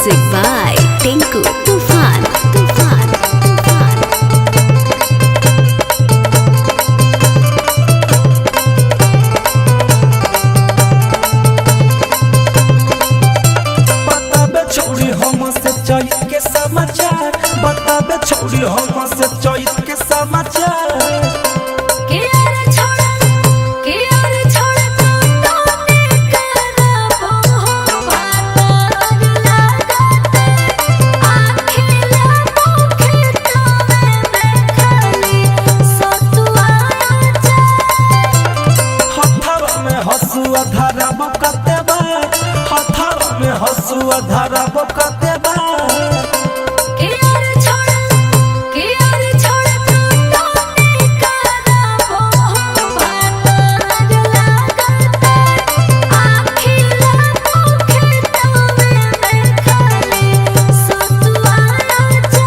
Music by Tinku Tufan. Tufan. Tufan. बताबे छौरी हम से चैत के समाचार, बताबे छौरी हम से चैत के समाचार। के अरे छोड़ा, के अरे छोड़ा तू तोने करबो हो भातार लागत आखिला मुखे तोवे में खाली सतुआ जा। हथवा में हसुआ धरब कते बार, हथवा में हसुआ धरब कते बार। के अरे छोड़ा, के अरे छोड़ा तू तोने करबो हो भातार लागत आखिला मुखे तोवे में खाली सतुआ जा।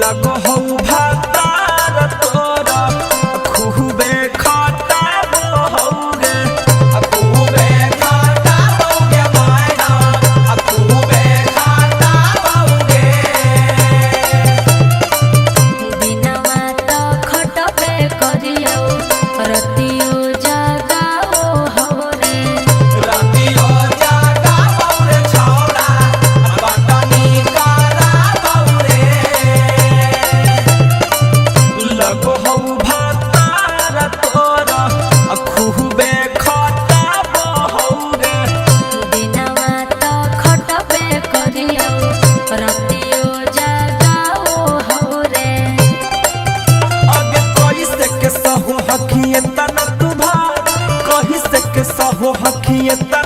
लगो हौ भातार तोरा खूबे खटाबो हौ गे, खूबे खटाबो गे मैडम, खूबे खटाबो गे। दिनवा त खटबे करियौ रतियो जगाओ हो रे। रतियो जागाबो रे छौरा, बटनी कराबो रे। लगो हौ भातार तोरा खूबे खटाबो हौ गे। दिनवा त खटबे करियौ रतियो जगाओ हो रे। अगे कही से के सहो हखिए तना तू भार, कही से के सहो हखिए तना।